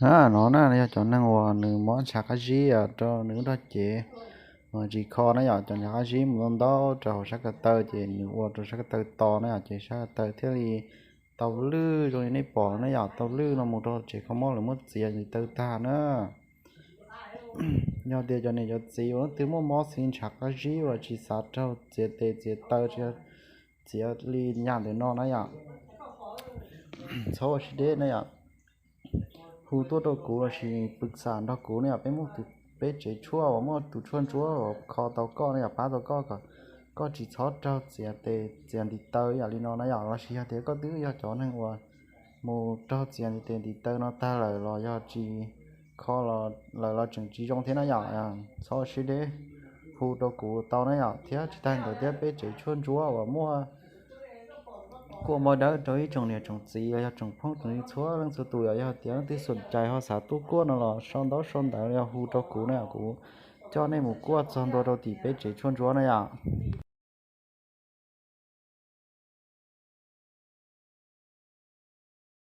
No na yog cov neeg uas nws mob ntshav qab zib rau nws lub nrog cev, tsis kho na yom, cov ntshav qab zib mus ntau ntau rau hauv sab ko taw ces nws ua rau sab ko taw to na yom, ces sab ko taw thiaj li tau lwj zoo li nej pom na yom, tau lwj no mus rau tsev kho mob lawv muab txiav ntiv taw tag na. Yog tias cov niam cov txiv uas leej twg muaj mob xwb ntshav qab zib uas tsis xav raug txiav tes txiav taw, tsis txiav li yam ntawm no na yom, txhob ua siab deb na yom, hu tuaj rau kuv lossis pw xam nrog kuv na yom, peb muaj tus, peb tsev tshuaj uas muaj tus tshuaj ntsuab uas kho tau koj na yom, pab tau koj kom koj tsis txhob raug txiav tes txiav ntiv taw yam li no na yom, lossis yog tias koj twb yog cov neeg uas mus raug txiav ntiv tes ntiv taw no tag lawm los yog tsis kho los lawm los tseem tsis zoo thiab na yom, txhob ua siab deb, hu rau kuv tau na yom, thiab tsis tag ntawd thiab peb tsev tshuaj ntsuab uas muaj kuaj npau dawb rau ib tsoom niam tsoom txiv los yog tsoom phooj tsoom ywg txhua leej txhua tus, yog tias leej twg xom cai ho xav tuaj kuaj no los sau ntaub sau ntawv yog hu rau kuv na yom, kuv coj nej mus kuaj txog ntua rau tim peb tsev tshuaj ntsuab na yom.